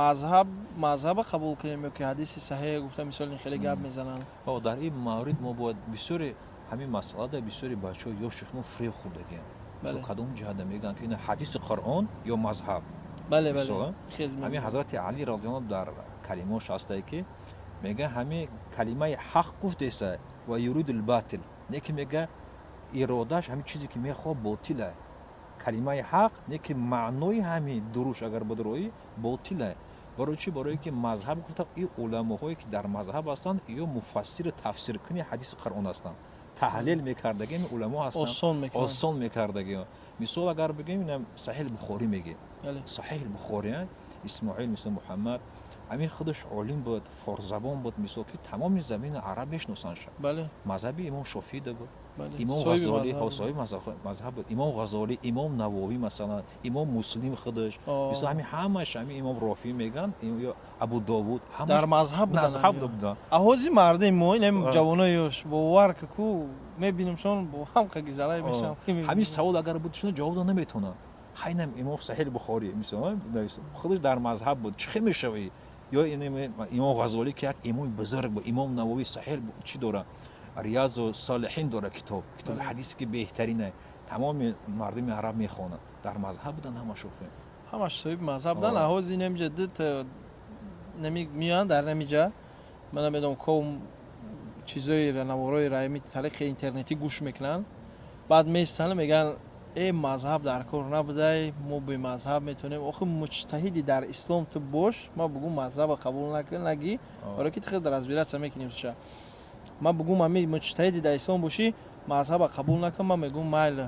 Мазҳаб, мазҳаба қабул кунем ё ки ҳадиси саҳеҳ гуфта, мисол, ин хеле гап мезананд. Дар ин маврид мо бояд бисёре ҳамин масъалада, бисёри бачаҳо, ёши мо фиреб хӯрдагиям. Кадом ҷиҳата мегӯянд, ки ин ҳадиси Қуръон ё мазҳаб? Бале. Мисол, бале. Ҳамин ҳазрати Али разияллоҳу дар калимаош ҳастае, ки мега, ҳамин калимаи ҳақ гуфтеса ва юридул батил, не ки мега, иродаш ҳамин чизе ки мехоҳ ботила. Калимаи ҳақ, не ки маънои ҳамин дуруш агар бидроӣ, ботила. Барои чӣ? Барое ки мазҳаб гуфта, и уламоҳое ки дар мазҳаб ҳастанд, ё муфассири тафсиркуни ҳадиси Қуръон ҳастанд, таҳлил мекардаги ин уламо ҳастанд. Осон мекунанд. Осон мекардаги. Мисол, агар бигӯем, инам Саҳиҳ Бухорӣ мегӣ. Саҳиҳ Бухорӣ, Исмоил мисол Муҳаммад, ҳамин худаш олим буд, форсзабон буд, мисол, ки тамоми замини араб мешиносанд. Мазҳаби имом Шофиида буд. Имом Соҳиби Ғазолӣ. мазҳаб буд. Соҳиби мазҳаб буд. Имом Ғазолӣ, имом Навовӣ, масалан, имом Муслим худаш, мисол, ҳамин ҳамаш, ҳамин имом Рофӣ меган ё Абу Довуд. Дар мазҳаб буданд. Мазҳаб ҳамин. буданд. Аҳози мардуми мо, инам ҷавонои ёш, бовар ки ку мебинамшон, бо ҳам қагизалай мешам. Ҳамин савол агар буд, шуно ҷавоб дода наметавонанд. Хайнам имом Саҳиҳ Бухорӣ, мисол, худаш дар мазҳаб буд, чӣ хел мешавӣ? Ё имом Ғазолӣ, ки як имоми бузург буд, имом Навовӣ Саҳиҳ чӣ дора, Риязу Солиҳин дора, китоби ҳадисе, ки беҳтарине, тамоми мардуми араб мехонанд, дар мазҳаб буданд ҳамашо. Ҳамаш соҳиби мазҳаб буданд. Аҳози инамҷа дута нами меоянд дар намиҷа, ман намедонам, ком чизои наворои раими тариқи интернетӣ гӯш мекунанд, баъд меистанд, мегӯянд: «Э, мазҳаб дар кор набудай, мо бемазҳаб метавонем». Охи, муҷтаҳиди дар ислом ту бош, ма бугӯ, мазҳаба қабул накун, нагӣ, барои ки ту худ разбираться мекунӣ. Ша ма бугӯм, ами муҷтаҳиди дар ислом бошӣ, мазҳаба қабул накун, ма мегӯм: «Майли,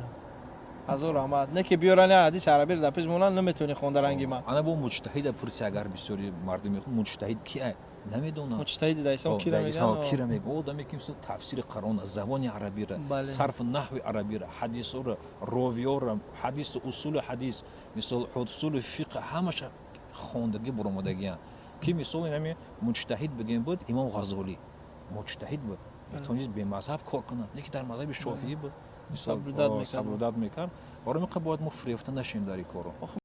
ҳазор раҳмат». Не ки биёрани ҳадиси арабиро дар пеш монанд, наметавонӣ хонда ранги ман. Ана бо муҷтаҳида пурси, агар бисёри мардум мехоҳ, муҷтаҳид кия, намедонам. Муҷтаҳиди дар ислом кира мегӯянд? Кира мегӯянд? Одаме ки, мисол, тафсири Қуръон, забони арабира, сарфу наҳви арабира, ҳадисора, ровиёра, ҳадису усули ҳадис, мисол, усули фиқҳ, ҳамаша хондагӣ буромадагиянд, ки мисол, инами муҷтаҳид бигем, буд имом Ғазолӣ, муҷтаҳид буд, метавонист бемазҳаб кор кунад, лекин дар мазҳаби Шофиӣ буд. Соблюдать мекард. Соблюдать мекард. Барои миқа бояд мо фирефта нашем дар ин корро.